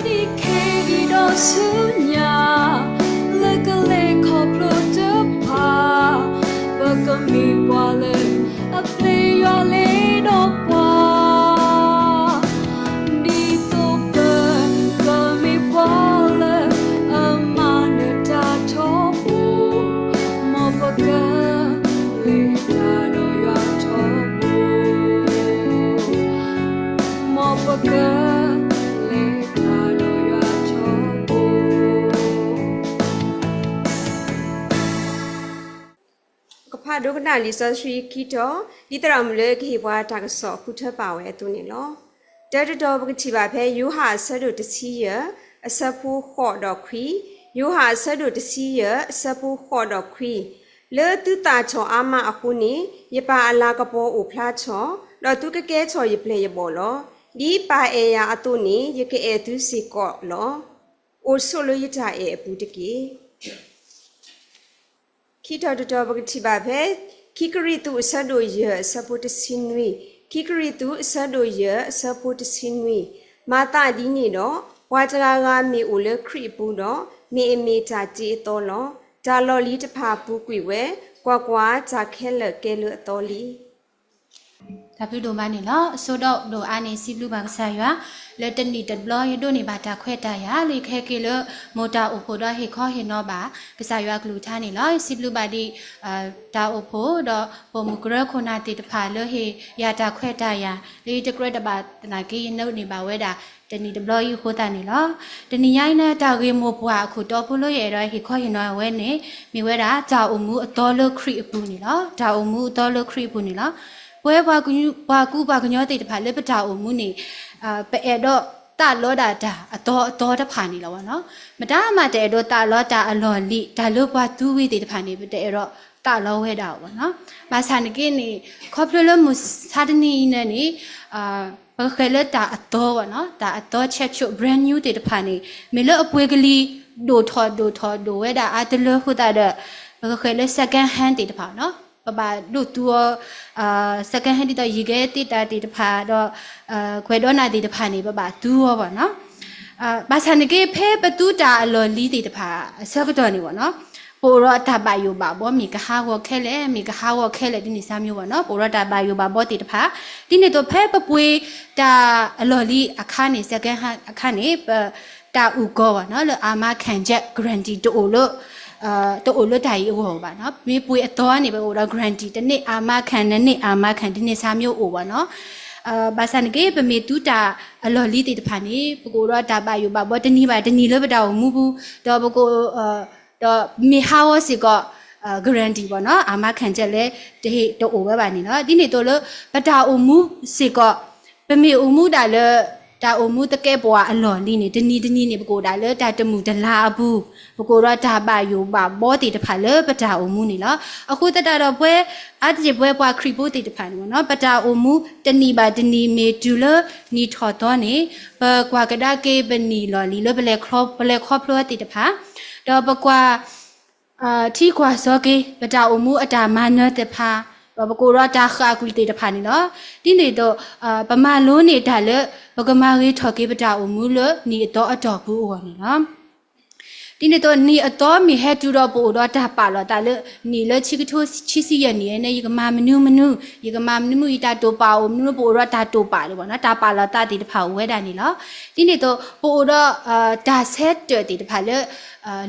နံၣ်ခဲအံၤဒီးဆူညါ လၢကလဲၤခီဖျိတဖၣ် ပကမ့ၢ်ပှၤလၢအပျဲယွၤလ့ဒီးပှၤ ဒ်သိးပကမ့ၢ်ပှၤလၢအမၤနၢၤတၢ်ထီဘိ, မ်ပကလဲၤတၢ်ဒီးယွၤထီဘိ, မ်ပကလဲၤတၢ်ဒီးယွၤထီဘိ. ပကဖးဒိကနၣ်လံာ်စီဆှံခံတီၤ, ဒ်သိးဒီးမုၢ်လၢကဟ့ၣ်ပှၤတၢ်ကစီၣ်ဃုထၢပာ်ဝဲအသိးန့ၣ်လီၤ. တၢတတီၤပကထံၣ်ဘၣ်ဖဲယိၤဟၣ်အဆၢဒိၣ်တဆံယဲၢ် အဆၢဖိဃိးဒီးခွံ, ယိၤဟၣ်အဆၢဒိၣ်တဆံယဲၢ် အဆၢဖိဃိးဒီးခွံ, လၢသုသၣ်ထီၣ်အါမးအဃိန့ၣ် ယပၢ်အလၤကပီၤအိၣ်ဖျါထီၣ်, ဒီးသုကကဲထီၣ်ယပျဲၢ်ယဘီၣ်လီၤ. ဒ်ပၢ်အဲၣ်ယၤအသိးန့ၣ် ယကအဲၣ်သုစ့ၢ်ကီးလီၤ. အိၣ်ဆိးလၢယတၢ်အဲၣ်အပူၤတက့ၢ်. ခံတီၤတတီၤပကထံၣ်ဘၣ်ဖဲ ခံကရံၣ်သူးအဆၢဒိၣ်ယဲၢ် အဆၢဖိတဆံနွံ, ခံကရံၣ်သူးအဆၢဒိၣ်ယဲၢ် အဆၢဖိတဆံနွံ, မၤသးဒ်န့ၣ်ဒီး ပှၤတဂၤဂၤမ့ၢ်အိၣ်လၢခရံာ်အပူၤဒီး မ့ၢ်အမ့ၢ်တၢ်တ့အသီလီၤ. တၢ်လီၢ်လံၤတဖၣ်ပူၤကွံာ်ဝဲ, ကွၢ်ကွၢ်, တၢ်ခဲလၢာ်ကဲလၢအသီလံ. တၢ်ဘျုးဒိၣ်မးန့ၣ်လီၤ. အဆိကတၢၢ်ဒိၣ်အါန့ၣ် စံးဘျုးဘၣ်ကစၢ်ယွၤ လၢတနံၣ်တဘျီယဒိးန့ၢ်ဘၣ်တၢ်ခွဲးတၢ်ယာ် လၢယကဟဲက့ၤလၢမိၢ်တၢ်အိၣ်ဖှိၣ်ဒီးဟ့ၣ်ခီဟ့ၣ်နီၤဘၣ် ကစၢ်ယွၤအကလုၢ်ကထါန့ၣ်လီၤ. စံးဘျုးဘၣ်ဒံး တၢ်အိၣ်ဖှိၣ်ဒီး ပိာ်မုၣ်ကရၢခိၣ်နၢ်သ့ၣ်တဖၣ်လၢဟ့ၣ်ယၤတၢ်ခွဲးတၢ်ယာ် လၢယတကြၢးတဘၣ်သနာ်က့ ယဒိးန့ၢ်ဘၣ်ဝဲဒၣ် တနံၣ်တဘျီအံၤအဃိသတးန့ၣ်လီၤ. တနံၤညါအံၤန့ၣ် တၢ်ဂ့ၢ်မိၢ်ပှၢ်အခိၣ်တီဖိလၢယအဲၣ်ဒိးဟ့ၣ်ခီဟ့ၣ်နီၤဝဲန့ၣ် မ့ၢ်ဝဲဒၣ်တၢ်အိၣ်မူအသီလၢခရံာ်အပူၤန့ၣ်လီၤ. တၢ်အိၣ်မူအသီလၢခရံာ်အပူၤန့ၣ်လီၤ. ပဝဲပှၤကူပှၤကညီသ့ၣ်တဖၣ်လၢပတၢ်အိၣ်မူန့ၣ် ပအဲၣ်ဒိးသးလီဒၣ်တၢ်အသီအသီတဖၣ်န့ၣ်လီၤ. မတၤမးတအဲၣ်ဒိးသးလီတၢ်အလီၢ်လံၤ တၢ်လၢပှၤသူဝံၤသ့ၣ်တဖၣ်န့ၣ် ပတအဲၣ်ဒိးသးလီဝဲဒၣ်အီၤဘၣ်နီၤ. ဘၣ်ဆၣ်န့ၣ်က့န့ၣ် ခီဖျိလၢမုၢ်ဆါတနံၤအံၤန့ၣ်န့ၣ် ပကဃဲၤလၢတၢ်အသီဘၣ်နီၤ, တၢ်အသီဆဲးဖျိး brand new သ့ၣ်တဖၣ်န့ၣ် မ့ၢ်လၢအပှ့ၤကလံၤဒိၣ်ထီၣ်ဒိၣ်ထီၣ်ဒိၣ်ဝဲဒၣ်အါတလၢအဃိသတးဒီး ပကဃဲၤလၢ second hand သ့ၣ်တဖၣ်နီၤ, ပဘၣ်ဒိးသူအီၤ second hand ဒ်သိးယံာ်ကဲသ့တၢ်သ့ၣ်တဖၣ်ဒီး ကွဲးဒီးနၢ်သ့ၣ်တဖၣ်န့ၣ် ပဘၣ်သူအီၤဘၣ်နီၤ. ဘၣ်ဆၣ်န့ၣ်က့ ဖဲပသူတၢ်အလီၢ်လံၤသ့ၣ်တဖၣ်အဆၢကတီၢ်န့ၣ်ဘၣ်နီၤ, ပအိၣ်ဒီးတၢ်ဘၣ်ယိၣ်ဘၣ်ဘီ မ့ၢ်ကဟးဂီၤခဲလၢာ် မ့ၢ်ကဟးဂီၤခဲလၢာ်ဒ်န့ၣ်စၢ်မ့ၢ်ဘၣ်နီၤ, ပအိၣ်ဒီးတၢ်ဘၣ်ယိၣ်ဘၣ်ဘီသ့ၣ်တဖၣ်, ဒ်န့ၣ်အသိးဖဲပပှ့ၤတၢ်အလီၢ်လံၤအခါန့ၣ် second hand အခါန့ၣ် ပတၢ်အုၣ်ကီၤဘၣ်နီၤ လၢ အာမခံချက် guarantee တအိၣ်လၢ တအိၣ်လၢတၢ်အံၤအဂီၢ်ဘၣ်နီၤ, မ့ၢ်ပှ့ၤအသီန့ၣ် ပကအိၣ်ဒီး guarantee တန့ၢ် အာမခံ နန့ၢ် အာမခံ ဒ်န့ၣ်စၢ်မ့ၢ်အိၣ်ဘၣ်နီၤ. ဘၣ်ဆၣ်န့ၣ်က့ ပမ့ၢ်သူတၢ်အလီၢ်လံၤသ့ၣ်တဖၣ်န့ၣ် ပကအိၣ်ဒီးတၢ်ဘၣ်ယိၣ်ဘၣ်ဘီတနံၤဘၣ်တနံၤလၢပတၢ်အိၣ်မူပူၤ, ဒီးပက ဒီးမ့ၢ်ဟးဂီၤစ့ၢ်ကီး guarantee ဘၣ်နီၤ အာမခံချက်လၢ တဟ့ၣ်တအိၣ်ဝဲဘၣ်န့ၣ်လီၤ. ဒ်န့ၣ်အသိးလၢ ပတၢ်အိၣ်မူစ့ၢ်ကီး ပမ့ၢ်အိၣ်မူဒၣ်လၢ တၢ်အိၣ်မူသကဲးပဝးအလီၢ်လံၤန့ၣ် တနံၤတနံၤန့ၣ် ပကအိၣ်ဒၣ်လၢတၢ်တမုာ်တလၤအပူၤ, ပကအိၣ်ဒီးတၢ်ဘၣ်ယိၣ်ဘၣ်ဘီသ့ၣ်တဖၣ်လၢပတၢ်အိၣ်မူန့ၣ်လီၤ. အဃိသတးဒီးပဝဲ အါတက့ၢ်ပဝဲပှၤခရံာ်ဖိသ့ၣ်တဖၣ်န့ၣ်ဘၣ်နီၤ ပတၢ်အိၣ်မူတနံၤဘၣ်တနံၤမ့ၢ်တုၤလၢနံၣ်ထီၣ်သီန့ၣ် ပကွၢ်ကဒါက့ၤပနံၣ်လီၢ်လံၤလၢပလဲၤခီဖျိသ့ၣ်တဖၣ်, ဒီးပကွၢ် ထံကွၢ်စီက့ၤ ပတၢ်အိၣ်မူအတၢ်မၤနၢၤသ့ၣ်တဖၣ်, ဒီးပကအိၣ်ဒီးတၢ်ဃၣ်ကွံာ်သ့ၣ်တဖၣ်န့ၣ်လီၤ. ဒ်န့ၣ်အသိး ပမၤလိန့ၢ်တၢ်လၢ ပကမၤဂ့ၤထီၣ်က့ၤပတၢ်အိၣ်မူလၢနံၣ်အသီအတီၢ်ပူၤအဂီၢ်န့ၣ်လီၤ. ဒ်န့ၣ်အသိး နံၣ်အသီမ့ၢ်ဟဲတုၤဒီးပအိၣ်ဒီးတၢ်ပာ်လီၤသးလၢ နံၣ်လၢဆံကထိဆံဆံယဲၢ်နံၣ်န့ၣ် ယကမၤမနုၤမနုၤ, ယကမၤမနုၤမနုၤ ယတၢ်တိာ်ပာ်အိၣ်မနုၤ ပအိၣ်ဒီးတၢ်တိာ်ပာ်လၢၤဘၣ်နီၤ, တၢ်ပာ်လီၤသးသ့ၣ်တဖၣ်အိၣ်ဝဲဒၣ်န့ၣ်လီၤ. ဒ်န့ၣ်အသိး ပအိၣ်ဒီး တၢ်ဆၢတဲာ်သ့ၣ်တဖၣ်လၢ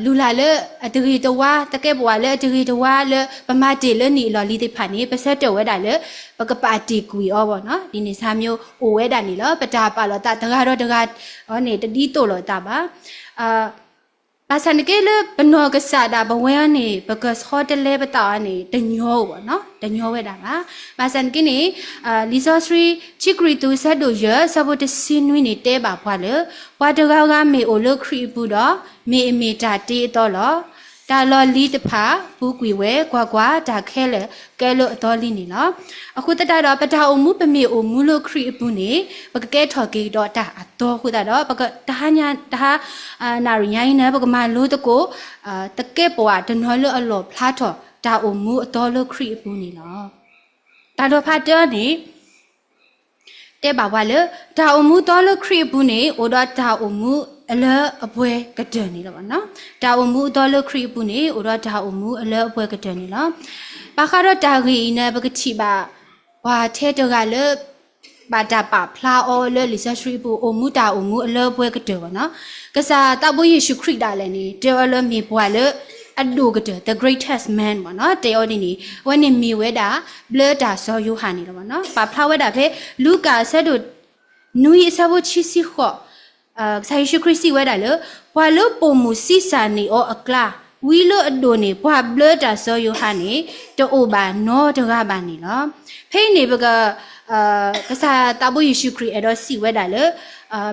လူၤလၢ်လၢအတဂ့ၤတဝါ, သကဲးပဝးလၢအတဂ့ၤတဝါလၢ ပမၤတ့ၢ်လၢနံၣ်အလီၢ်လံၤသ့ၣ်တဖၣ်န့ၣ် ပဆၢတဲာ်ဝဲဒၣ်လၢ ပကပာ်တ့ၢ်ကွံာ်အီၤဘၣ်နီၤ, ဒ်န့ၣ်စၢ်မ့ၢ်အိၣ်ဝဲဒၣ်န့ၣ်လီၤ. ပတၢ်ပာ်လီၤသးတဂၤဒီးတဂၤအံၤန့ၣ် တဒ်သိးလိာ်သးဘၣ်. ဘၣ်ဆၣ်န့ၣ်က့လၢပနီၢ်ကစၢ်ဒၣ်ပဝဲအံၤန့ၣ် ပကဆီတလဲပသးအံၤန့ၣ် တညီဧိၤဘၣ်နီၤ, တညီဝဲဒၣ်ဘၣ်. ဘၣ်ဆၣ်န့ၣ်က့န့ၣ် လံာ်စီဆှံ ခံကရံၣ်သူး ဆၢဒိၣ်ယဲၢ် ဆၢဖိတဆံနွံန့ၣ် တဲဘၣ်ပှၤလၢ ပှၤတဂၤဂၤမ့ၢ်အိၣ်လၢခရံာ်အပူၤဒီး မ့ၢ်အမ့ၢ်တၢ်တ့အသီလီၤ. တၢ်လီၢ်လံၤတဖၣ်ပူၤကွံာ်ဝဲ, ကွၢ်ကွၢ်, တၢ်ခဲလၢာ်ကဲလၢအသီလံန့ၣ်လီၤ. အဃိသတးဒီး ပတၢ်အိၣ်မူ ပမ့ၢ်အိၣ်မူလၢခရံာ်အပူၤန့ၣ် ပကကဲထီၣ်က့ၤဒီးတၢ်အသီအဃိသတးဒီး ပကတဟါညါ တဟါ နၣ်ရံၣ်ညါအံၤန့ၣ် ပကမၤလိသကိး သကဲးပဝးတနီၤလၢအလီၣ်ဖျါထီၣ် တၢ်အိၣ်မူအသီလၢခရံာ်အပူၤန့ၣ်လီၤ. တၢ်ဒိးဖးတၢန့ၣ် တဲဘၣ်ပှၤလၢ တၢ်အိၣ်မူအသီလၢခရံာ်အပူၤန့ၣ် အိၣ်ဒီးတၢ်အိၣ်မူအလၢအပှဲၤကတၢၢ်န့ၣ်လီၤ. တၢ်အိၣ်မူအသီလၢခရံာ်အပူၤန့ၣ် အိၣ်ဒီးတၢ်အိၣ်မူအလၢအပှဲၤကတၢၢ်န့ၣ်လီၤ. ဘၣ်ဃးဒီးတၢ်ဂ့ၢ်အံၤန့ၣ် ပကထံၣ်ဘၣ် ပှၤထဲတဂၤလၢ ဘၣ်တၢ်ပာ်ဖျါအီၤလၢလံာ်စီဆှံအပူၤ အိၣ်မူတၢ်အိၣ်မူအလၢအပှဲၤကတၢၢ်ဘၣ်နီၤ. ကစၢ်သးဘိယ့ၣ်ၡူးခရံာ်ဒၣ်လဲာ်န့ၣ် တဲအီၤလၢမ့ၢ်ပှၤလၢအဒိၣ်ကတၢၢ် the greatest man ဘၣ်နီၤ. တဲအီၤဒ်န့ၣ် အဝဲန့ၣ်မ့ၢ်ဝဲဒၣ် ဘျၢတၢ်စီယိၤဟၣ်န့ၣ်လီၤဘၣ်နီၤ. ပာ်ဖျါဝဲဒၣ်ဖဲ လူၤကၣ်အဆၢဒိၣ် နွံအဆၢဖိခံဆံဃိး ကစၢ်ယ့ၣ်ၡူးခရံာ်စံးဝဲဒၣ်လၢ ပှၤလၢပိာ်မုၣ်ဆံးစၢ်န့ၢ်အီၤအကျါ ဝံၤလၢအဒိၣ်န့ၣ် ပှၤဘျၢတၢ်စီယိၤဟၣ်န့ၣ် တအိၣ်ဘၣ်နီတဂၤဘၣ်န့ၣ်လီၤ. ဖဲအံၤန့ၣ် ပက ကစၢ်သးဘိယ့ၣ်ၡူးခရံာ်အဲၣ်ဒိးစံးဝဲဒၣ်လၢ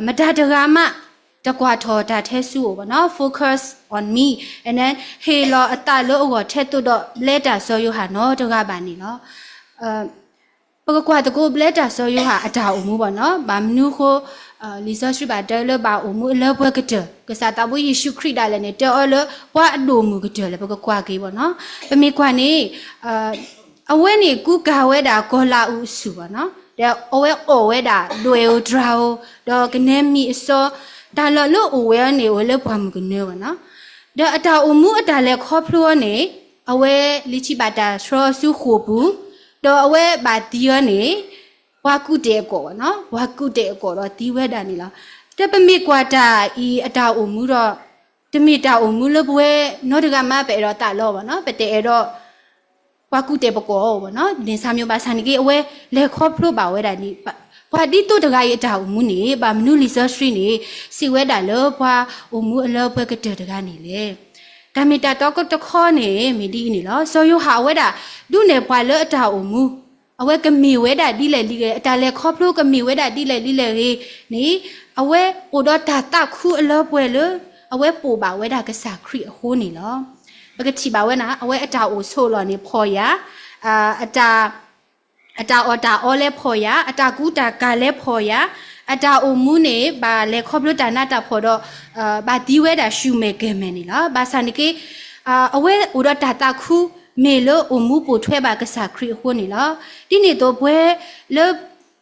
မတၤတဂၤမး တကွၢ်ထီၣ်တၢ်ထဲဆူအအိၣ်ဘၣ်နီၤ focus on me and then ဟ့ၣ်လီၤအသးလၢအဂီၢ်ထဲသိးဒီးဘျၢတၢ်စီယိၤဟၣ်နီတဂၤဘၣ်န့ၣ်လီၤ. ပကကွၢ်သကိးဘျၢတၢ်စီယိၤဟၣ်အတၢ်အိၣ်မူဘၣ်နီၤ. ဘၣ်မနုၤအဃိ လံာ်စီဆှံဘၣ်တဲလၢဘၣ်အိၣ်မူအလၢပှဲၤကတၢၢ် ကစၢ်သးဘိယ့ၣ်ၡူးခရံာ်ဒၣ်လဲာ်န့ၣ် တဲအီၤလၢပှၤအဒိၣ်မုၢ်ကတၢၢ်လဲၣ် ပကကွၢ်က့ၤဘၣ်နီၤ. ပမ့ၢ်ကွၢ်န့ၣ် အဝဲန့ၣ်ကူကၤဝဲဒၣ်ကီၤလၤအူးအဆူၣ်ဘၣ်နီၤ, ဒီးအဝဲအီၣ်ဝဲဒၣ်ဒွဲၣ်ဧိၤတြၤဧိၤ, ဒီးကနဲမံၤအစီ, တၢ်လီၢ်လၢအအိၣ်ဝဲအီၤန့ၣ် အိၣ်လၢပှၢ်မုၢ်ကနၢဘၣ်နီၤ, ဒီးအတၢ်အိၣ်မူအတၢ်လဲၤခီဖျိအီၤန့ၣ် အဝဲလံထံၣ်ဘၣ်တၢ်ဆှၢအီၤဆူဃိာ်ပူၤ, ဒီးအဝဲဘၣ်သံအီၤန့ၣ် ပှၤကူးတဲာ်အကိာ်ဘၣ်နီၤ, ပှၤကူးတဲာ်အကိာ်ဒီးသံဝဲဒၣ်န့ၣ်လီၤ. ဒီးပမ့ၢ်ကွၢ်တၢ်အံၤအတၢ်အိၣ်မူဒီး တမ့ၢ်တၢ်အိၣ်မူလၢပဝဲနီတဂၤမး ပအဲၣ်ဒိးသးလီဘၣ်နီၤ, ပတအဲၣ်ဒိး ပှၤကူးတဲာ်ပကိာ်အီၤဘၣ်နီၤ, န့ၣ်စၢ်မံၤဘၣ်ဆၣ်န့ၣ်က့ အဝဲလဲၤခီဖျိဘၣ်ဝဲဒၣ်န့ၣ် ပှၤဒ်သိးတဂၤအံၤအတၢ်အိၣ်မူန့ၣ် ဘၣ်မနုၤလံာ်စီဆှံန့ၣ် စံးဝဲဒၣ်လၢပှၤအိၣ်မူအလၢပှဲၤကတၢၢ်တဂၤန့ၣ်လဲၣ်. တၢ်မ့ၢ်တၢ်တီကတခီန့ၣ် မ့ၢ်ဒ်အံၤန့ၣ်လီၤ. စီၤယိၤဟၣ်အဝဲဒၣ် ဒုးနဲၣ်ပှၤလၢအတၢ်အိၣ်မူ အဝဲကမ့ၢ်ဝဲဒၣ်ဒ်လဲၣ်ဒ်လဲၣ်, အတၢ်လဲၤခီဖျိကမ့ၢ်ဝဲဒၣ်ဒ်လဲၣ်ဒ်လဲၣ်ဂ့ၤန့ၣ် အဝဲအိၣ်ဒီးတၢ်သးခုအလၢပှဲၤလၢ အဝဲပိာ်ဘၣ်ဝဲဒၣ်ကစၢ်ခရံာ်အဃိန့ၣ်လီၤ. ပကထံၣ်ဘၣ်ဝဲဒၣ် အဝဲအတၢ်အိၣ်ဆိးလီၢ်န့ၣ်ဖှီၣ်ယာ်, အတၢ် အတၢ်အီၣ်တၢ်အီလဲၤဖှီၣ်ယာ်, အတၢ်ကူတၢ်ကၤလဲၤဖှီၣ်ယာ်, အတၢ်အိၣ်မူန့ၣ် ဘၣ်လဲၤခီဖျိတၢ်နးတၢ်ဖှီၣ်ဒီး ဘၣ်သံဝဲဒၣ်ဆူၣ်မဲာ်ကဲၤမဲာ်န့ၣ်လီၤ. ဘၣ်ဆၣ်န့ၣ်က့ အဝဲအိၣ်ဒီးတၢ်သးခု မ့ၢ်လၢအိၣ်မူပိာ်ထွဲဘၣ်ကစၢ်ခရံာ်အဃိန့ၣ်လီၤ. ဒ်န့ၣ်အသိးပဝဲလၢ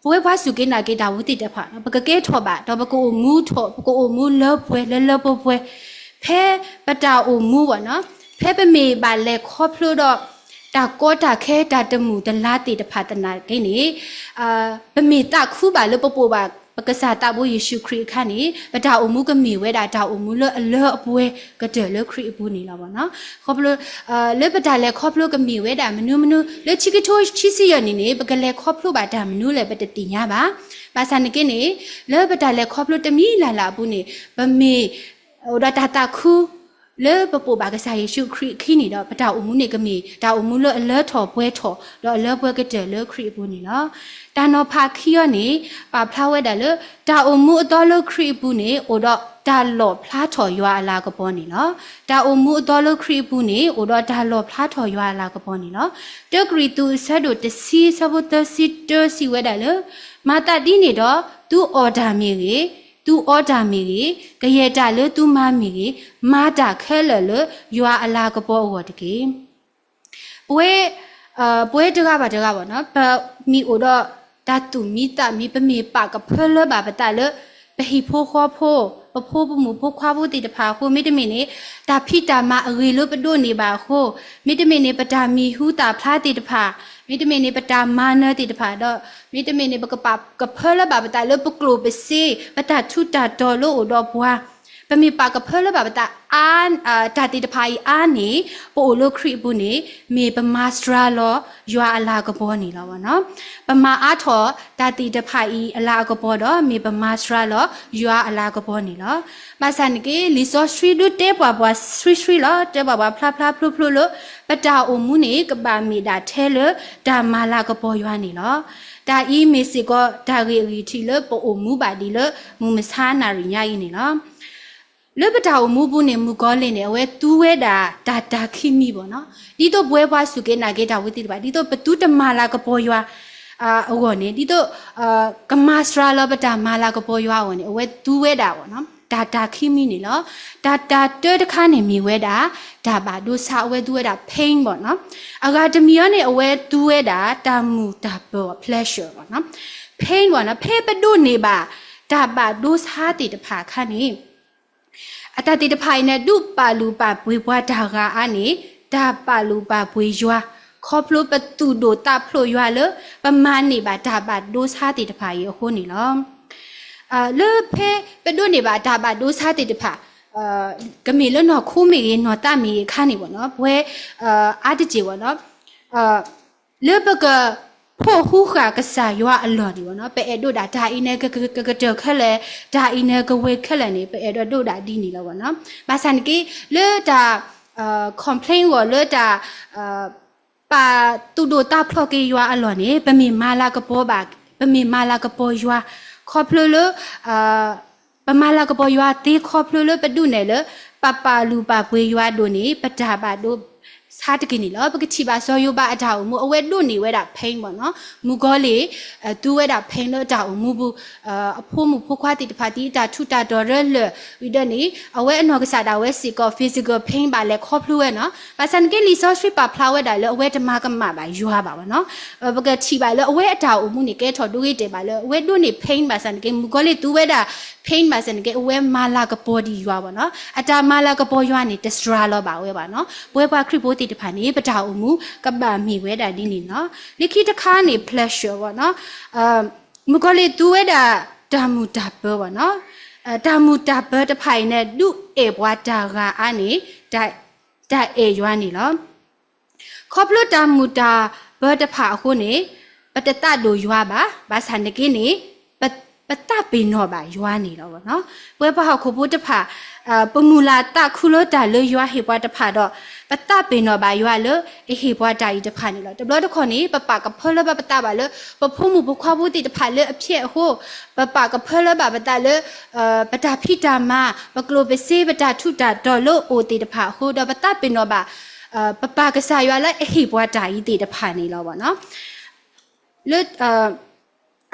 ပဝဲပှၤစူၢ်က့ၤနာ်က့ၤတၢ်ဝဲသ့ၣ်တဖၣ် ပကကဲထီၣ်ဘၣ် ဒီးပကအိၣ်မူထီၣ် ပကအိၣ်မူလၢပှဲၤလၢလၢပှဲၤပှဲၤ ဖဲပတၢ်အိၣ်မူဘၣ်နီၤ, ဖဲပမ့ၢ်ဘၣ်လဲၤခီဖျိဒီး တၢ်ကီတၢ်ခဲတၢ်တမုာ်တလၤသ့ၣ်တဖၣ်သနာ်က့န့ၣ် ပမ့ၢ်သးခုဘၣ်လၢပပိာ်ဘၣ်ပကစၢ်သးဘိယ့ၣ်ၡူးခရံာ်အခါန့ၣ် ပတၢ်အိၣ်မူကမ့ၢ်ဝဲဒၣ်တၢ်အိၣ်မူလၢအလၢအပှဲၤကတၢၢ်လၢခရံာ်အပူၤန့ၣ်လီၤဘၣ်နီၤ. ခီဖျိ လၢပတၢ်လဲၤခီဖျိကမ့ၢ်ဝဲဒၣ်မနုၤမနုၤ လၢဆံကထိဆံဆံယဲၢ်နံၣ်န့ၣ် ပကလဲၤခီဖျိဘၣ်တၢ်မနုၤလဲၣ်ပတသ့ၣ်ညါဘၣ်. ဘၣ်ဆၣ်န့ၣ်က့န့ၣ် လၢပတၢ်လဲၤခီဖျိတမံၤလၢ်လၢ်အပူၤန့ၣ် ပမ့ၢ် အိၣ်ဒီးတၢ်သးခု လၢပပိာ်ဘၣ်ကစၢ်ယ့ၣ်ၡူးခရံာ်အခံန့ၣ်ဒီး ပတၢ်အိၣ်မူန့ၣ်ကမ့ၢ် တၢ်အိၣ်မူလၢအလၢထီၣ်ပှဲၤထီၣ် ဒီးအလၢပှဲၤကတၢၢ်လၢခရံာ်အပူၤန့ၣ်လီၤ. တၢ်နီၤဖးခံအီၤန့ၣ် ပာ်ဖျါဝဲဒၣ်လၢ တၢ်အိၣ်မူအသီလၢခရံာ်အပူၤန့ၣ် အိၣ်ဒီးတၢ်လီၣ်ဖျါထီၣ်ယွၤအလၤကပီၤန့ၣ်လီၤ. တၢ်အိၣ်မူအသီလၢခရံာ်အပူၤန့ၣ် အိၣ်ဒီးတၢ်လီၣ်ဖျါထီၣ်ယွၤအလၤကပီၤန့ၣ်လီၤ. တၢကရံၣ်သူးအဆၢဒိၣ်တဆံအဆၢဖိသၢဆံတၢစံးဝဲဒၣ်လၢ မၤသးဒ်န့ၣ်ဒီး သုအီၣ်တၢ်မ့ၢ်ဂ့ၤ, သုအီတၢ်မ့ၢ်ဂ့ၤ, ကယဲၢ်တၢ်လၢသုမၤမ့ၢ်ဂ့ၤ, မၤတၢ်ခဲလၢာ်လၢယွၤအလၤကပီၤအဂီၢ်တက့ၢ်. ပဝဲ ပဝဲတဂၤဘၣ်တဂၤဘၣ်နီၤ ပမ့ၢ်အိၣ်ဒီးတၢ်သူၣ်မံသးမံ ပမ့ၢ်ပာ်ကဖၢလၢဘၣ်ပသးလၢ ပဟံၣ်ဖိဃီဖိ ပဖိပမုၣ်ဖိခွါဖိသ့ၣ်တဖၣ်အဃိ မ့တမ့ၢ်န့ၣ် တၢ်ဖံးတၢ်မၤအဂ့ၤလၢပဒိးန့ၢ်ဘၣ်အဃိ မ့တမ့ၢ်န့ၣ် ပတၢ်မံၤဟူသၣ်ဖျါသ့ၣ်တဖၣ် မ့တမ့ၢ်န့ၣ် ပတၢ်မၤနၢၤသ့ၣ်တဖၣ်ဒီး မ့တမ့ၢ်န့ၣ် ပကပာ်ကဖၢလၢဘၣ်ပသးလၢပကျိၣ်ပစ့ ပတၢ်ထူးတၢ်တီၤလၢအိၣ်ဒီးပှၤ ပမ့ၢ်ပာ်ကဖၢလၢဘၣ်ပသး တၢ်သ့ၣ်တဖၣ်အံၤအါန့ၢ် ပအိၣ်လၢခရံာ်အပူၤန့ၣ် မ့ၢ်ပမၤစှၤလီၤယွၤအလၤကပီၤန့ၣ်လီၤ. ပမၤအါထီၣ်တၢ်သ့ၣ်တဖၣ်အံၤအလၤအကပီၤဒီး မ့ၢ်ပမၤစှၤလီၤယွၤအလၤကပီၤန့ၣ်လီၤ. ဘၣ်ဆၣ်န့ၣ်က့ လံာ်စီဆှံဒုးတဲပှၤပှၤဆှံဆှံလီၤ တဲပှၤပှၤဖျါဖျါဖျိဖျိလၢ ပတၢ်အိၣ်မူန့ၣ် ကဘၣ်မ့ၢ်ဒၣ်ထဲလၢတၢ်မၤလၤကပီၤယွၤန့ၣ်လီၤ. တၢ်အံၤမ့ၢ်စ့ၢ်ကီးတၢ်ဂ့ၢ်အဂံၢ်ထံးလၢပအိၣ်မူဘၣ်ဒံးလၢမုၢ်မဆါနၣ်ရံၣ်ညါအံၤန့ၣ်လီၤ. လၢပတၢ်အိၣ်မူပူၤန့ၣ် မုၣ်ကီၤလံၢ်န့ၣ် အဝဲသူဝဲဒၣ်တၢ်တၢ်ခံမံၤဘၣ်နီၤ. ဒ်သိးပဝဲပှၤစူၢ်က့ၤနာ်က့ၤတၢ်ဝဲသ့ၣ်တဖၣ် ဒ်သိးပသုတမၤလၤကပီၤယွၤ အဂီၢ်န့ၣ် ဒ်သိး ကမၤစှၤလီၤပတၢ်မၤလၤကပီၤယွၤအဂီၢ်န့ၣ် အဝဲသူဝဲဒၣ်ဘၣ်နီၤ တၢ်တၢ်ခံမံၤန့ၣ်လီၤ. တၢ်တၢ်တၢတခါန့ၣ်မ့ၢ်ဝဲဒၣ် တၢ်ဘၣ်ဒိဆါ အဝဲသူဝဲဒၣ် pain ဘၣ်နီၤ. အဂၤတမံၤအံၤန့ၣ် အဝဲသူဝဲဒၣ်တၢ်မုာ်တၢ်ပၢၤ pleasure ဘၣ်နီၤ. pain ဝဲနီၤ, ဖဲပဒိးန့ၢ်ဘၣ် တၢ်ဘၣ်ဒိဆါသ့ၣ်တဖၣ်အခါန့ၣ် အတၢ်သ့ၣ်တဖၣ်အံၤန့ၣ် ဒုးပာ်လုၢ်ပာ်ပှ့ၤပှၤတၢ်ဂၤအါန့ၣ် တၢ်ပာ်လုၢ်ပာ်ပှ့ၤယွၤ, ခီဖျိပသူၣ်ဒိၣ်သးဖျိးယွၤလၢ ပမၤန့ၢ်ဘၣ်တၢ်ဘၣ်ဒိဆါသ့ၣ်တဖၣ်အံၤအဃိန့ၣ်လီၤ. လၢဖဲပဒိးန့ၢ်ဘၣ်တၢ်ဘၣ်ဒိဆါသ့ၣ်တဖၣ် ကမ့ၢ်လၢနီၢ်ခိမ့ၢ်ဂ့ၤ နီၢ်သးမ့ၢ်ဂ့ၤအခါန့ၣ်ဝဲနီၤ, ပဝဲ အါတက့ၢ်ဝဲနီၤ လၢပကဖှီၣ်ဟူဃာ်ကစၢ်ယွၤအလီၢ်န့ၣ်ဝဲနီၤ, ပအဲၣ်ဒိးဒၣ်တၢ်အံၤန့ၣ် ကကတၢၢ်ခဲလၢာ်, တၢ်အံၤန့ၣ်ကဝဲၤခဲလၢာ်န့ၣ် ပအဲၣ်ဒိးဒိးဒၣ်ဒ်န့ၣ်လီၤဝဲနီၤ. ဘၣ်ဆၣ်န့ၣ်က့ လၢတၢ် complain ဂီၢ်လၢတၢ် ပာ်သူၣ်ဒိၣ်သးဖျိးက့ၤယွၤအလီၢ်န့ၣ် ပမ့ၢ်မၤလၤကပီၤဘၣ်, ပမ့ၢ်မၤလၤကပီၤယွၤ ခီဖျိလၢ ပမၤလၤကပီၤယွၤသ့ခီဖျိလၢပဒိးန့ၢ်လၢ ပပာ်လုၢ်ပာ်ပှ့ၤယွၤဒိၣ်န့ၣ် ပတၢ်ဘၣ်ဒိဆါတက့ၢ်န့ၣ်လီၤ. ပကထံၣ်ဘၣ်စီၤယိၤဘးအတၢ်အိၣ်မူ အဝဲဒိးန့ၢ်ဝဲဒၣ် pain ဘၣ်နီၤ, မုၣ်ကီၤလံၢ် သူဝဲဒၣ် pain လၢအတၢ်အိၣ်မူပူၤ အဖိမုၣ်ဖိခွါသ့ၣ်တဖၣ်ဒ်အတၢ်ထူးတၢ်တီၤရၢလၢာ်ဝံၤဒီးန့ၣ် အဝဲအနီၢ်ကစၢ်ဒၣ်ဝဲစ့ၢ်ကီး physical pain ဘၣ်လဲၤခီဖျိဝဲနီၤ. ဘၣ်ဆၣ်န့ၣ်က့ လံာ်စီဆှံပာ်ဖျါဝဲဒၣ်လၢအဝဲတမၤကမၣ်ဘၣ်ယွၤဘၣ်ဝဲနီၤ. ပကထံၣ်ဘၣ်လၢအဝဲအတၢ်အိၣ်မူန့ၣ် ကဲထီၣ်ဒိဂ့ၤတဲာ်ဘၣ်လၢအဝဲဒိးန့ၢ် pain ဘၣ်ဆၣ်န့ၣ်က့ မုၣ်ကီၤလံၢ်သူဝဲဒၣ် pain ဘၣ်ဆၣ်န့ၣ်က့ အဝဲမၤလၤကပီၤဒံးယွၤဘၣ်နီၤ. အတၢ်မၤလၤကပီၤယွၤန့ၣ် တစှၤလီၤဘၣ်ဝဲဘၣ်နီၤ. ပဝဲပှၤခရံာ်ဖိသ့ၣ်တဖၣ်န့ၣ် ပတၢ်အိၣ်မူကဘၣ်မ့ၢ်ဝဲဒၣ်ဒ်န့ၣ်နီၤ. လၢခံတခါန့ၣ် pleasure ဘၣ်နီၤ. မုၣ်ကီၤလံၢ်သူဝဲဒၣ်တၢ်မုာ်တၢ်ပၢၤဘၣ်နီၤ. တၢ်မုာ်တၢ်ပၢၤတဖၣ်အံၤန့ၣ် ဒုးအဲၣ်ပှၤတၢ်ဂၤအါန့ၣ် တၢ်အဲၣ်ယွၤန့ၣ်လီၤ. ခီဖျိတၢ်မုာ်တၢ်ပၢၤတဖၣ်အဃိန့ၣ် ပတသးဒိၣ်ယွၤဘၣ်, ဘၣ်ဆၣ်န့ၣ်က့န့ၣ် ပသးပ့ၤနီၣ်ဘၣ်ယွၤန့ၣ်လီၤ. ပဝဲပှၤဟီၣ်ခိၣ်ဖိတဖၣ် ပမုၢ်လၢ်သးခုလၢတၢ်လၢယွၤဟ့ၣ်ပှၤတဖၣ်ဒီး ပသးပ့ၤနီၣ်ဘၣ်ယွၤလၢအဟ့ၣ်ပှၤတၢ်အံၤတဖၣ်န့ၣ်လီၤ. တဘျီတခီၣ်န့ၣ် ပပာ်ကဖၢလၢပသးဘၣ်လၢ ပဖိမုၣ်ဖိခွါဖိသ့ၣ်တဖၣ်လၢအဖျဲးအဃိ, ပပာ်ကဖၢလၢဘၣ်ပသးလၢ ပတၢ်ဖံးတၢ်မၤ, ပကျိၣ်ပစ့, ပတၢ်ထူးတၢ်တီၤလၢအအိၣ်သ့ၣ်တဖၣ်အဃိ, ဒီးပသးပ့ၤနီၣ်ဘၣ် ပပၢ်ကစၢ်ယွၤလၢအဟ့ၣ်ပှၤတၢ်အံၤသ့ၣ်တဖၣ်န့ၣ်လီၤ. လၢ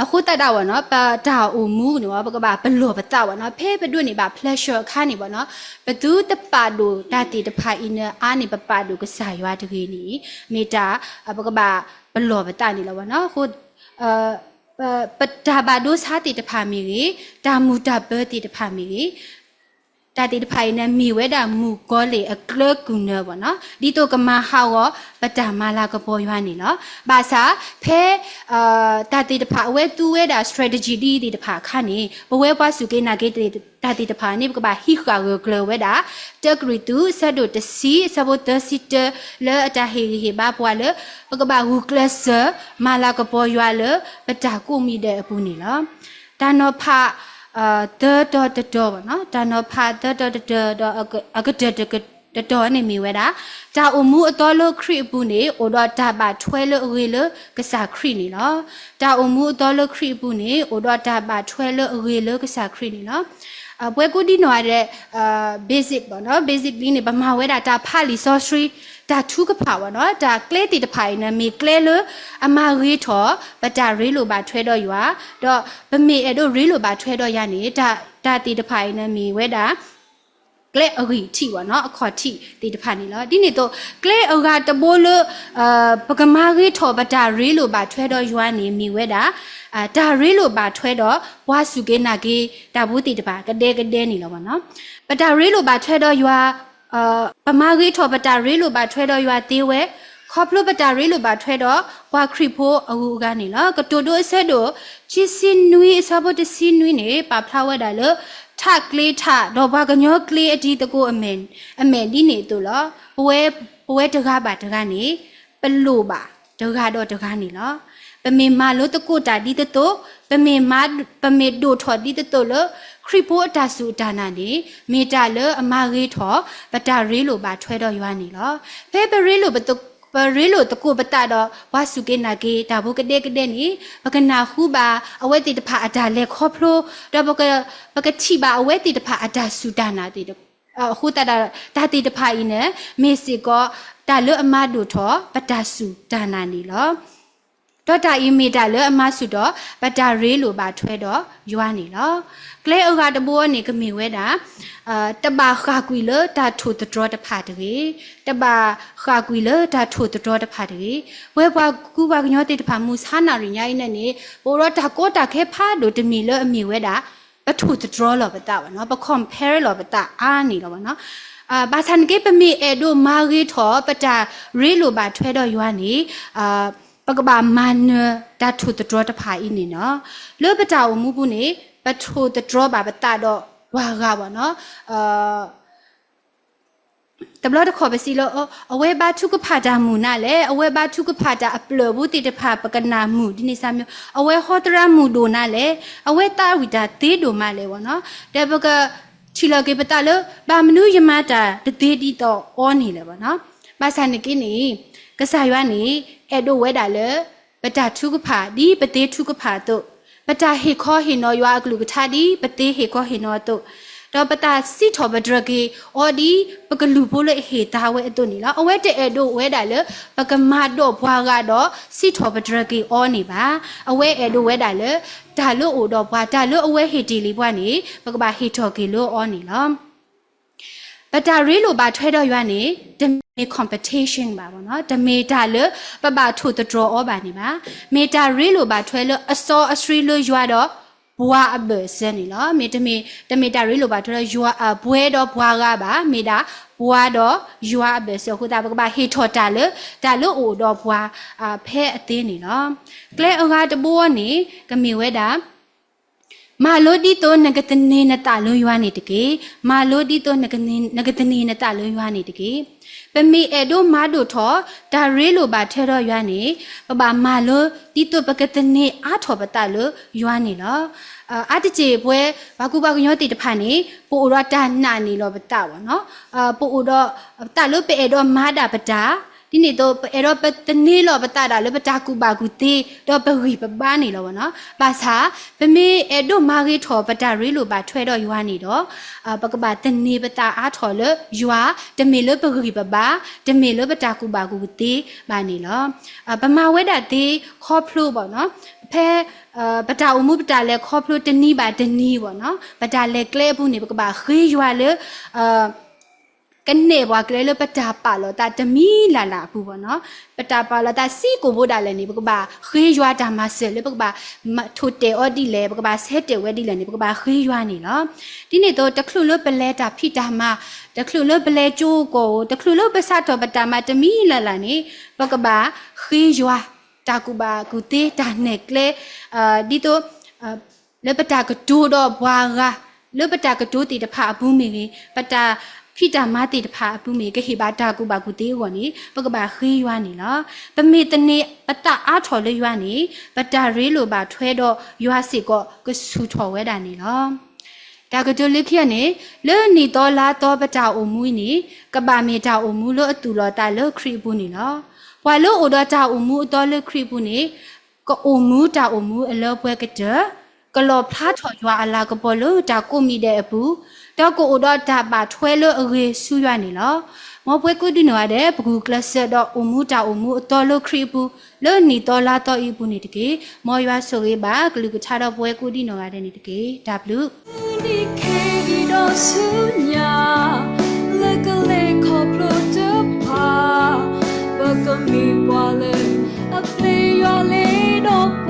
အဃိသတးဒီးဝဲနီၤ ပတၢ်အိၣ်မူန့ၣ် ပကဘၣ်ပလီၢ်ပသးဝဲနီၤ ဖဲပဒိးန့ၢ်ဘၣ် pleasure အခါန့ၣ်ဝဲနီၤ ပသုတပာ်ဒိၣ်တၢ်သ့ၣ်တဖၣ်အံၤန့ၣ် အါန့ၢ်ပပာ်ဒိၣ်ကစၢ်ယွၤတဂ့ၤန့ၣ် မ့ၢ်တၢ် ပကဘၣ်ပလီၢ်ပသးန့ၣ်လီၤဝဲနီၤ. အဃိ ပတၢ်ဘၣ်ဒိဆါသ့ၣ်တဖၣ်မ့ၢ်ဂ့ၤ, တၢ်မုာ်တၢ်ပၢၤသ့ၣ်တဖၣ်မ့ၢ်ဂ့ၤ, တၢ်သ့ၣ်တဖၣ်အံၤန့ၣ် မ့ၢ်ဝဲဒၣ်မုၣ်ကီၤလံၢ်အကျၢၤကုၢ်နၢၤဝဲနီၤ ဒ်သိးကမၤဟးဂီၤ ပတၢ်မၤလၤကပီၤယွၤန့ၣ်လီၤ. ဘၣ်ဆၣ် ဖဲ တၢ်သ့ၣ်တဖၣ်အဝဲသူဝဲဒၣ် strategy ဒ်သ့ၣ်တဖၣ်အခါန့ၣ် ပဝဲပှၤစူၢ်က့ၤနာ်က့ၤတၢ်သ့ၣ်တဖၣ်န့ၣ် ပကဘၣ်ဟံးဃာ်ဂၢၢ်ကျၢၤဝဲဒၣ် တၢကရံၣ်သူး အဆၢဒိၣ်တဆံ အဆၢဖိသၢဆံတၢ လၢအတၢ်ဟ့ၣ်ဂံၢ်ဟ့ၣ်ဘါပှၤလၢ ပကဘၣ်ဂုာ်ကျဲးစၢး မၤလၤကပီၤယွၤလၢ ပတၢ်ကိးမံၤဒဲးအပူၤန့ၣ်လီၤ. တၢ်နီၤဖး သၢတီၤတတီၤ, တၢ်နီၤဖးသၢတီၤတတီၤဒီး အကတၢၢ်တတီၤန့ၣ်မ့ၢ်ဝဲဒၣ် တၢ်အိၣ်မူအသီလၢခရံာ်အပူၤန့ၣ် အိၣ်ဒီးတၢ်ဘၣ်ထွဲလၢအဂ့ၤလၢကစၢ်ခရံာ်န့ၣ်လီၤ. တၢ်အိၣ်မူအသီလၢခရံာ်အပူၤန့ၣ် အိၣ်ဒီးတၢ်ဘၣ်ထွဲလၢအဂ့ၤလၢကစၢ်ခရံာ်န့ၣ်လီၤ. ပဝဲကိးဒံနီၢ်ဂၤဒဲး basic ဘၣ်နီၤ basic ဒ်န့ၣ် ပမၤဝဲဒၣ်တၢ်ဖးလံာ်စီဆှံ တၢ်ထုကဖၣ်ဘၣ်နီၤ တၢ်ကျဲသ့ၣ်တဖၣ်အံၤန့ၣ် မ့ၢ်ကျဲလၢအမၤဂ့ၤထီၣ် ပတၢ်ရ့လိာ်ဘၣ်ထွဲဒီးယွၤ, ဒီးပမ့ၢ်အဲၣ်ဒိးရ့လိာ်ဘၣ်ထွဲဒီးယၤန့ၣ် တၢ်သ့ၣ်တဖၣ်အံၤန့ၣ် မ့ၢ်ဝဲဒၣ် ကျဲအဂံၢ်ထံးဘၣ်နီၤ အခီၣ်ထံးသ့ၣ်တဖၣ်န့ၣ်လီၤ. ဒ်န့ၣ်အသိး ကျဲအဂၤတဘိလၢ ပကမၤဂ့ၤထီၣ်ပတၢ်ရ့လိာ်ဘၣ်ထွဲဒီးယွၤန့ၣ် မ့ၢ်ဝဲဒၣ် တၢ်ရ့လိာ်ဘၣ်ထွဲဒီး ပှၤစူၢ်က့ၤနာ်က့ၤတၢ်ဖိသ့ၣ်တဖၣ် ကဒဲကဒဲန့ၣ်လီၤနီၤ. ပတၢ်ရ့လိာ်ဘၣ်ထွဲဒီးယွၤ ပမၤဂ့ၤထီၣ်ပတၢ်ရ့လိာ်ဘၣ်ထွဲဒီးယွၤသ့ဝဲ ခီဖျိပတၢ်ရ့လိာ်ဘၣ်ထွဲဒီး ပှၤခရံာ်ဖိအဂုၤအဂၤန့ၣ်လီၤ. ကတိၤဒိအဆၢဒိၣ် ခံဆံနွံ အဆၢဖိတဆံနွံန့ၣ် ပာ်ဖျါဝဲဒၣ်လၢ ထးကျ့ထး ဒီးပှၤကညီကျ့အတံၤသကိးအမဲာ်ဒ်န့ၣ်အသိးလီၤ. ပဝဲတဂၤဘၣ်တဂၤန့ၣ် ပလိၣ်ဘၣ်တဂၤဒီးတဂၤန့ၣ်လီၤ. ပမ့ၢ်မၤလိသကိးတၢ်ဒ်သိးသိး, ပမ့ၢ်မၤ, ပမ့ၢ်ဒိၣ်ထီၣ်ဒ်သိးသိးလၢ ခရံာ်ဖိအတၢ်စူၢ်တၢ်နာ်န့ၣ် မ့ၢ်တၢ်လၢအမၤဂ့ၤထီၣ် ပတၢ်ရ့လိာ်ဘၣ်ထွဲဒီးယွၤန့ၣ်လီၤ. ဖဲပရ့လိာ်ပသကိး, ပရ့လိာ်သကိးပသးဒီး ပှၤစူၢ်က့ၤနာ်က့ၤတၢ်ဖိကဒဲကဒဲန့ၣ် ပကနၢ်ဟူဘၣ်အဝဲသ့ၣ်တဖၣ်အတၢ်လဲၤခီဖျိ, ဒီးပက, ပကထံၣ်ဘၣ်အဝဲသ့ၣ်တဖၣ်အတၢ်စူၢ်တၢ်နာ်သ့ၣ်တဖၣ် အဃိသတးဒီး တၢ်သ့ၣ်တဖၣ်အံၤန့ၣ် မ့ၢ်စ့ၢ်ကီး တၢ်လၢအမၤဒိၣ်ထီၣ် ပတၢ်စူၢ်တၢ်နာ်န့ၣ်လီၤ. ဒီးတၢ်အံၤမ့ၢ်တၢ်လၢအမၤဆူၣ်ထီၣ် ပတၢ်ရ့လိာ်ဘၣ်ထွဲဒီးယွၤန့ၣ်လီၤ. ကျဲအဂၤတဘိန့ၣ် ကမ့ၢ်ဝဲဒၣ် တဘၣ်ဃၣ်ကွံာ်လၢတၢ်ထိၣ်သတြီၤတဖၣ်တဂ့ၤ, တဘၣ်ဃၣ်ကွံာ်လၢတၢ်ထိၣ်သတြီၤတဖၣ်တဂ့ၤ. ပဝဲပှၤကူပှၤကညီသ့ၣ်တဖၣ် မုၢ်ဆါနၣ်ရံၣ်ညါအံၤန့ၣ်န့ၣ် ပအိၣ်ဒီးတၢ်ကီတၢ်ခဲဖးဒိၣ်တမံၤလၢအမ့ၢ်ဝဲဒၣ် ပထိၣ်သတြီၤလီၤပသးဘၣ်နီၤ, ပ compare လီၤပသးအါန့ၣ်လီၤဘၣ်နီၤ. ဘၣ်ဆၣ်န့ၣ်က့ ပမ့ၢ်အဲၣ်ဒိးမၤဂ့ၤထီၣ် ပတၢ်ရ့လိာ်ဘၣ်ထွဲဒီးယွၤန့ၣ် ပကဘၣ်မၤနၢၤတၢ်ထိၣ်သတြီၤတဖၣ်အံၤန့ၣ်နီၤ. လၢပတၢ်အိၣ်မူပူၤန့ၣ် ပထိၣ်သတြီၤဘၣ်ပသးဒီးပှၤဂၤဘၣ်နီၤ. တဘျီတခီၣ်ပစံးလၢ အဝဲဘါထုကဖၣ်တၢ်မုာ်နၤလဲၣ်, အဝဲဘါထုကဖၣ်တၢ်အပျၢၢ်ဖိသ့ၣ်တဖၣ် ပကနၣ်မုာ်ဒ်န့ၣ်စၢ်မၠိ, အဝဲဟီသရၣ်မုၣ်ဒိၣ်နၤလဲၣ်, အဝဲသးဝံၣ်တၢ်သ့ဒိၣ်မးလဲၣ်ဘၣ်နီၤ. ဒီးပကထံၣ်လီၤက့ၤပသးလၢ ဘၣ်မနုၤယမၤတၢ်တသ့ဒ်သိးအီၤန့ၣ်လဲၣ်ဘၣ်နီၤ. ဘၣ်ဆၣ်န့ၣ်က့န့ၣ် ကစၢ်ယွၤန့ၣ် အဲၣ်ဒိးဝဲဒၣ်လၢ ပတၢ်ထုကဖၣ်ဒ်ပသ့ထုကဖၣ်အသိး, ပတၢ်ဟ့ၣ်ခီဟ့ၣ်နီၤယွၤအကလုၢ်ကထါဒ်ပသ့ဟ့ၣ်ခီဟ့ၣ်နီၤအသိး, ဒီးပသးစံးထီၣ်ပတြၢၤက့ၤအီၤဒ်ပကလုၢ်ဖိလၢအဟ့ၣ်သါဝဲအသိးန့ၣ်လီၤ. အဝဲတအဲၣ်ဒိးဝဲဒၣ်လၢ ပကမၤဒိးပှၤဂၤဒီးစံးထီၣ်ပတြၢၤက့ၤအီၤန့ၣ်ဘၣ်. အဝဲအဲၣ်ဒိးဝဲဒၣ်လၢ တၢ်လၢအအိၣ်ဒီးပှၤ, တၢ်လၢအဝဲဟ့ၣ်တ့ၢ်လံပှၤန့ၣ် ပကဘၣ်ဟ့ၣ်ထီၣ်က့ၤလၢအီၤန့ၣ်လီၤ. ပတၢ်ရ့လိာ်ဘၣ်ထွဲဒီးယွၤန့ၣ် တမ့ၢ် competition ဘၣ်နီၤ, တမ့ၢ်တၢ်လၢပဘၣ်ထိၣ်သတြီၤအီၤဘၣ်န့ၣ်ဘၣ်. မ့ၢ်တၢ်ရ့လိာ်ဘၣ်ထွဲလၢအစီအဆှံလၢယွၤဒီးပှၤအဘၢၣ်စၢၤန့ၣ်လီၤ. မ့တမ့ၢ် တမ့ၢ်တၢ်ရ့လိာ်ဘၣ်ထွဲလၢယွၤ ပဝဲဒီးပှၤဂၤဘၣ်, မ့ၢ်ဒၣ်ပှၤဒီးယွၤအဘၢၣ်စၢၤအဃိသတး ပကဘၣ်ဟ့ၣ်ထီၣ်တၢ်လၢ တၢ်လၢအအိၣ်ဒီးပှၤ ဖဲအသ့န့ၣ်လီၤ. ကျဲအဂၤတဘိန့ၣ် ကမ့ၢ်ဝဲဒၣ် မၤလိဒ်သိးနကသန့ၤနသးလၢယွၤန့ၣ်တက့ၢ်. မၤလိဒ်သိးနကသန့ၤနသးလၢယွၤန့ၣ်တက့ၢ်. ပမ့ၢ်အဲၣ်ဒိးမၤဒိၣ်ထီၣ် တၢ်ရ့လိာ်ဘၣ်ထွဲဒီးယွၤန့ၣ် ပဘၣ်မၤလိဒ်သိးပကသန့ၤအါထီၣ်ပသးလၢယွၤန့ၣ်လီၤ. အါတက့ၢ်ပဝဲ ပှၤကူပှၤကညီသ့ၣ်တဖၣ်န့ၣ် ပအိၣ်ဒီးတၢ်နာ်န့ၢ်လီၤပသးဘၣ်နီၤ. ပအိၣ်ဒီးသးလၢပအဲၣ်ဒိးမၤဒၣ်ပတၢ်, ဒ်န့ၣ်အသိး ပအဲၣ်ဒိးပသန့ၤလီၤပသးဒၣ်လၢပတၢ်ကူၣ်ဘၣ်ကူၣ်သ့ ဒီးပဂံၢ်ပဘါန့ၣ်လီၤဘၣ်နီၤ. ဘၣ်ဆၣ် ပမ့ၢ်အဲၣ်ဒိးမၤဂ့ၤထီၣ်ပတၢ်ရ့လိာ်ဘၣ်ထွဲဒီးယွၤန့ၣ်ဒီး ပကဘၣ်သန့ၤပသးအါထီၣ်လၢယွၤ, တမ့ၢ်လၢပဂံၢ်ပဘါ, တမ့ၢ်လၢပတၢ်ကူၣ်ဘၣ်ကူၣ်သ့ဘၣ်န့ၣ်လီၤ. ပမၤဝဲဒၣ်သ့ခီဖျိဘၣ်နီၤ, ဖဲ ပတၢ်အိၣ်မူပတၢ်လဲၤခီဖျိတနံၤဘၣ်တနံၤဘၣ်နီၤ, ပတၢ်လဲၤကျဲအပူၤန့ၣ် ပကဘၣ်ဃ့ယွၤလၢ ကနဲၣ်ပှၤကျဲလၢပတၢ်ပာ်လီၤသးတမံၤလၢ်လၢ်အပူၤဘၣ်နီၤ. ပတၢ်ပာ်လီၤသးစ့ၢ်ကီးဘၣ်ဒၣ်လဲာ်န့ၣ် ပကဘၣ်ဃ့ယွၤတၢ်မၤစၢၤလၢပကဘၣ်ထိၣ်တဲာ်အီၤဒ်လဲၣ်, ပကဘၣ်ဆဲးတဲာ်ဝဲဒ်လဲၣ်န့ၣ် ပကဘၣ်ဃ့ယွၤန့ၣ်လီၤ. ဒ်န့ၣ်အသိး တချုးလၢပလဲၤတၢ်ဖံးတၢ်မၤ, တချုးလၢပလဲၤကၠိကီၢ်ဧိၤ, တချုးလၢပစးထီၣ်ပတၢ်မၤတမံၤလၢ်လၢ်န့ၣ် ပကဘၣ်ဃ့ယွၤ တၢ်ကူၣ်ဘၣ်ကူၣ်သ့ တၢ်နဲၣ်ကျဲ ဒ်သိး လၢပတၢ်ကတိၤဒီးပှၤဂၤ, လၢပတၢ်ကတိၤသ့ၣ်တဖၣ်အပူၤမ့ၢ်ဂ့ၤ, ပတၢ်ဖံးတၢ်မၤသ့ၣ်တဖၣ်အပူၤမ့ၢ်ဂ့ၤ, ကဟ့ၣ်ဘၣ်တၢ်ကူၣ်ဘၣ်ကူၣ်သ့အဂီၢ်န့ၣ် ပကဘၣ်ဃ့ယွၤန့ၣ်လီၤ. ပမ့ၢ်သန့ၤပသးအါထီၣ်လၢယွၤန့ၣ် ပတၢ်ရ့လိာ်ဘၣ်ထွဲဒီးယွၤစ့ၢ်ကီးကဆူၣ်ထီၣ်ဝဲဒၣ်န့ၣ်လီၤ. တၢ်ကတိၤလၢခံန့ၣ် လၢနံၣ်သီလါသီပတၢ်အိၣ်မူအံၤန့ၣ် ကဘၣ်မ့ၢ်တၢ်အိၣ်မူလၢအသူၣ်လီၤသးလၢခရံာ်အပူၤန့ၣ်လီၤ. ပှၤလၢအိၣ်ဒီးတၢ်အိၣ်မူအသီလၢခရံာ်အပူၤန့ၣ် ကအိၣ်မူတၢ်အိၣ်မူအလၢပှဲၤကတၢၢ်, ကလီၣ်ဖျါထီၣ်ယွၤအလၤကပီၤလၢတၢ်ကိးမံၤဒဲးအပူၤ, ဒီးကအိၣ်ဒီးတၢ်ဘၣ်ထွဲလၢအဂ့ၤဆူယွၤန့ၣ်လီၤ. မ်ပဝဲကိးဒံနီၢ်ဂၤဒဲး ပဂုာ်ကျဲးစၢးဒီးအိၣ်မူတၢ်အိၣ်မူအသီလၢခရံာ်အပူၤ လၢနံၣ်သီလါသီအံၤအပူၤန့ၣ်တက့ၢ်. မ်ယွၤဆိၣ်ဂ့ၤဘၣ်ကလုၢ်ကထါဒီးပဝဲကိးဒံနီၢ်ဂၤဒဲးန့ၣ်တက့ၢ်. တၢ်ဘျုး နံၣ်ခဲအံၤဒီးဆူညါ လၢကလဲၤခီဖျိတဖၣ် ပကမ့ၢ်ပှၤလၢအပျံၤယွၤလ့ဒီး